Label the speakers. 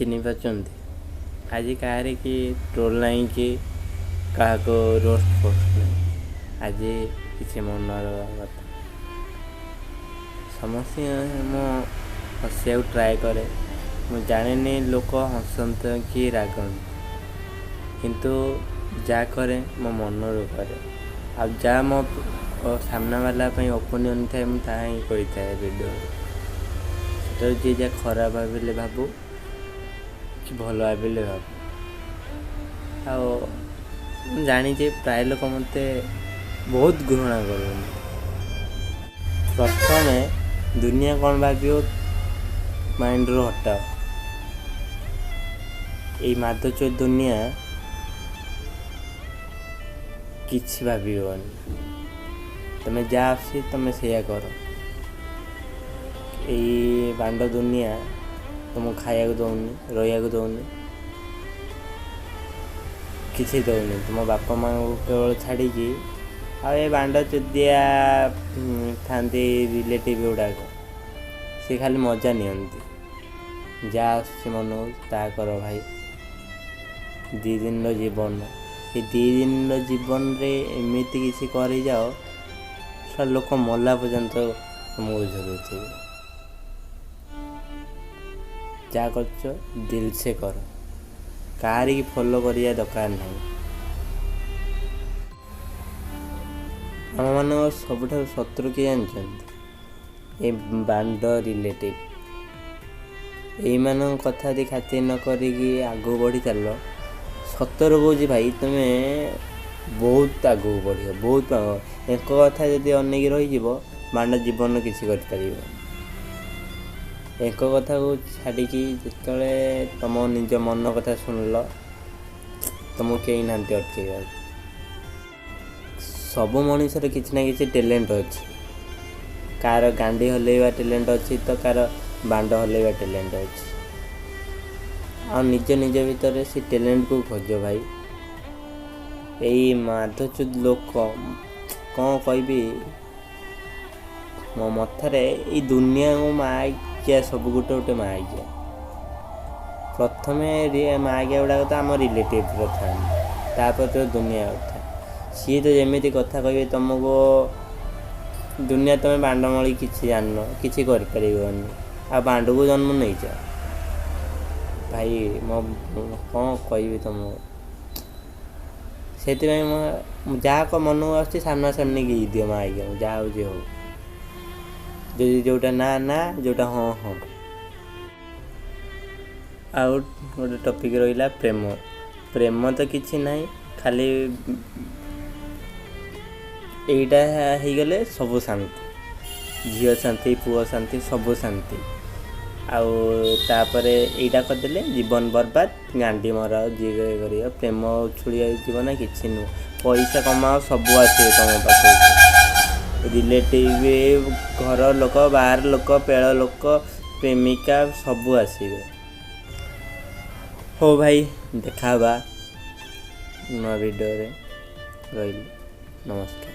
Speaker 1: ଚିହ୍ନି ପାରୁଛନ୍ତି? ଆଜି କାହାରି କି ଟ୍ରୋଲ୍ ନାହିଁ କି କାହାକୁ ରୋଷ୍ଟ ଫୋଷ୍ଟ ନାହିଁ। ଆଜି କିଛି ମନର କଥା ସମସ୍ତେ ମୁଁ ହସିବାକୁ ଟ୍ରାଏ କରେ। ମୁଁ ଜାଣିନି ଲୋକ ହସନ୍ତି କି ରାଗନ୍ତି, କିନ୍ତୁ ଯାହା କରେ ମୋ ମନରୁ କରେ। ଆଉ ଯାହା ମୋ ସାମ୍ନାବାଲା ପାଇଁ ଓପିନିଅନ୍ ଥାଏ, ମୁଁ ତାହା ହିଁ କହିଥାଏ ଭିଡ଼ିଓରେ। ସେଟାରୁ ଯିଏ ଯାହା ଖରାପ ଭାବିଲେ ଭାବୁ କି ଭଲ ଭାବିଲେ ଭାବୁ। ଆଉ ମୁଁ ଜାଣିଛି ପ୍ରାୟ ଲୋକ ମୋତେ ବହୁତ ଘୃଣା କରନ୍ତି। ପ୍ରଥମେ ଦୁନିଆ କ'ଣ ଭାବିବ ମାଇଣ୍ଡରୁ ହଟାଅ। ଏଇ ମାଦଚୋଦ ଦୁନିଆ କିଛି ଭାବିବନି। ତମେ ଯାହା ଆସୁଛି ତମେ ସେଇଆ କର। ଏଇ ବାଣ୍ଡ ଦୁନିଆ ତୁମକୁ ଖାଇବାକୁ ଦେଉନି, ରହିବାକୁ ଦେଉନି, କିଛି ଦେଉନି। ତୁମ ବାପା ମାଆଙ୍କୁ କେବଳ ଛାଡ଼ିକି ଆଉ ଏ ବାଣ୍ଡ ଚୁଦିଆ ଥାନ୍ତି ରିଲେଟିଭ୍ ଗୁଡ଼ାକ, ସେ ଖାଲି ମଜା ନିଅନ୍ତି। ଯାହା ଆସୁଛି ମନକୁ ତାହା କର ଭାଇ। 2 ଦିନର ଜୀବନ, ସେ 2 ଦିନର ଜୀବନରେ ଏମିତି କିଛି କରିଯାଅ, ଲୋକ ମଲା ପର୍ଯ୍ୟନ୍ତ ତୁମକୁ ଝୁରୁଥିବେ। ଯାହା କରୁଛ ଦିଲ୍ ସେ କର, କାହାରିକି ଫଲୋ କରିବା ଦରକାର ନାହିଁ। ଆମମାନଙ୍କ ସବୁଠାରୁ ଶତ୍ରୁ କିଏ ଜାଣିଛନ୍ତି? ଏ ବାଣ୍ଡ ରିଲେଟିଭ୍। ଏଇମାନଙ୍କ କଥା ଯଦି ଖାତିର ନ କରିକି ଆଗକୁ ବଢ଼ି ଚାଲ, ସତରେ କହୁଛି ଭାଇ, ତୁମେ ବହୁତ ଆଗକୁ ବଢ଼ିବ, ବହୁତ ଆଗକୁ। ଏଙ୍କ କଥା ଯଦି ଅନେଇକି ରହିଯିବ, ବାଣ୍ଡ ଜୀବନ କିଛି କରିପାରିବନି। ଏଙ୍କ କଥାକୁ ଛାଡ଼ିକି ଯେତେବେଳେ ତୁମ ନିଜ ମନ କଥା ଶୁଣିଲ, ତୁମକୁ କେହି ନାହାନ୍ତି ଅଟକେଇବାକୁ। ସବୁ ମଣିଷର କିଛି ନା କିଛି ଟ୍ୟାଲେଣ୍ଟ ଅଛି। କାହାର ଗାଣ୍ଡି ହଲେଇବା ଟ୍ୟାଲେଣ୍ଟ ଅଛି ତ କାହାର ବାଣ୍ଡ ହଲେଇବା ଟ୍ୟାଲେଣ୍ଟ ଅଛି। ଆଉ ନିଜ ନିଜ ଭିତରେ ସେ ଟ୍ୟାଲେଣ୍ଟକୁ ଖୋଜ ଭାଇ। ଏଇ ମାଧଚୁଦ ଲୋକ କ'ଣ କହିବି, ମୋ ମତରେ ଏଇ ଦୁନିଆକୁ ମାଗିଆ ସବୁ ଗୋଟେ ଗୋଟେ ମାଗିଆ। ପ୍ରଥମେ ମାଗିଆ ଗୁଡ଼ାକ ତ ଆମ ରିଲେଟିଭ୍ର ଥାନ୍ତି, ତାପରେ ତ ଦୁନିଆ କଥା। ସିଏ ତ ଯେମିତି କଥା କହିବେ ତୁମକୁ, ଦୁନିଆ ତୁମେ ବାଣ୍ଡମଳି କିଛି ଜାଣିନ, କିଛି କରିପାରିବନି, ଆଉ ବାଣ୍ଡକୁ ଜନ୍ମ ନେଇଛ ଭାଇ। ମୋ କ'ଣ କହିବି ତୁମକୁ, ସେଥିପାଇଁ ମୁଁ ଯାହା ମନକୁ ଆସୁଛି ସାମ୍ନାସାମ୍ନି ଗେଇ ଦିଅ ମାଗିଆ, ଯାହା ହେଉଛି ହଉ। ଯଦି ଯେଉଁଟା ନା ନା, ଯେଉଁଟା ହଁ ହଁ। ଆଉ ଗୋଟେ ଟପିକ୍ ରହିଲା ପ୍ରେମ। ପ୍ରେମ ତ କିଛି ନାହିଁ, ଖାଲି ଏଇଟା ହେଇଗଲେ ସବୁ ଶାନ୍ତି, ଝିଅ ଶାନ୍ତି, ପୁଅ ଶାନ୍ତି, ସବୁ ଶାନ୍ତି। ଆଉ ତାପରେ ଏଇଟା କରିଦେଲେ ଜୀବନ ବର୍ବାଦ, ଗାଣ୍ଡି ମରାଅ, ଯିଏ କରିବ। ପ୍ରେମ ଉଛୁଳି ଯିବ ନା କିଛି ନୁହଁ। ପଇସା କମାଅ, ସବୁ ଆସିବେ ତୁମ ପାଖକୁ, ରିଲେଟିଭ୍, ଘର ଲୋକ, ବାହାର ଲୋକ, ପେଳ ଲୋକ, ପ୍ରେମିକା ସବୁ ଆସିବେ। ହଉ ଭାଇ, ଦେଖା ହେବା ନୂଆ ଭିଡ଼ିଓରେ। ରହିଲି, ନମସ୍କାର।